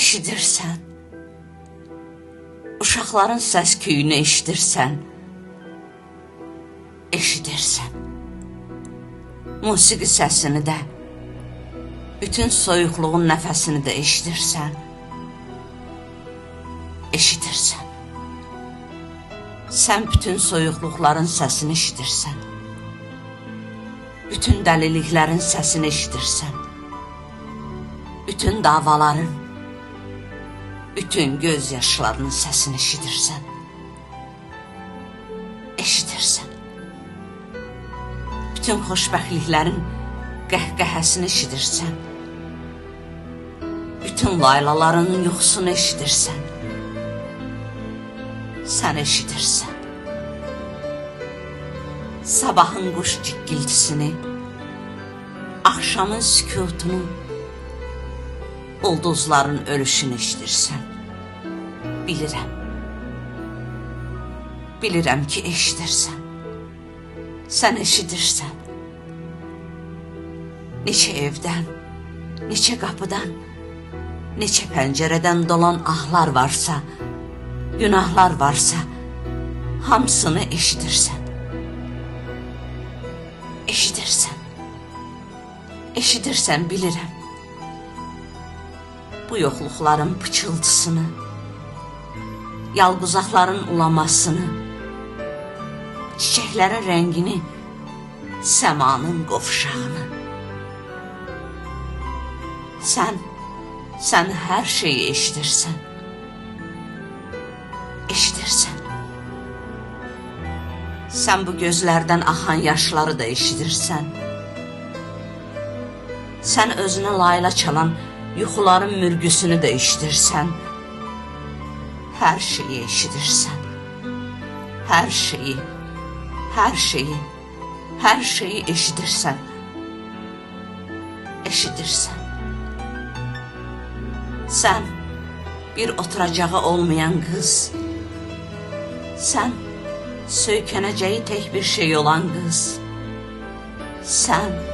Eşidirsən. Uşaqların səs küyünü eşidirsən. Eşidirsən. Musiqi səsini də, bütün soyuqluğun nəfəsini də eşidirsən. Eşidirsən. Sən bütün soyuqluqların səsini eşidirsən. Bütün dəliliklərin səsini eşidirsən. Bütün davaların, bütün göz yaşlarının səsini eşidirsən. Eşidirsən. Bütün xoşbəxtliklərin qəhqəhəsini eşidirsən. Bütün laylaların yuxusunu eşidirsən. Sən eşidirsən. Sabahın quş cikkiltisini, axşamın sükutunu, ulduzların ölüşünü eşidirsən. Bilirəm. Bilirəm ki, eşidirsən. Sən eşidirsən. Neçə evdən, neçə qapıdan, neçə pəncərədən dolan ahlar varsa, günahlar varsa, hamısını eşidirsən. Eşidirsən. Eşidirsən, bilirəm. Bu yoxluqların pıçıltısını, yalquzaqların ulamasını, çiçəklərin rəngini, səmanın qovşağını. Sən hər şeyi eşidirsən. Eşidirsən. Sən bu gözlərdən axan yaşları da eşidirsən. Sən özünə layla çalan yuxuların mürgüsünü də eşidirsən. Hər şeyi eşidirsən. Hər şeyi, hər şeyi, hər şeyi eşidirsən. Eşidirsən. Sən bir oturacağı olmayan qız. Sən söykənəcəyi tək bir şey olan qız. Sən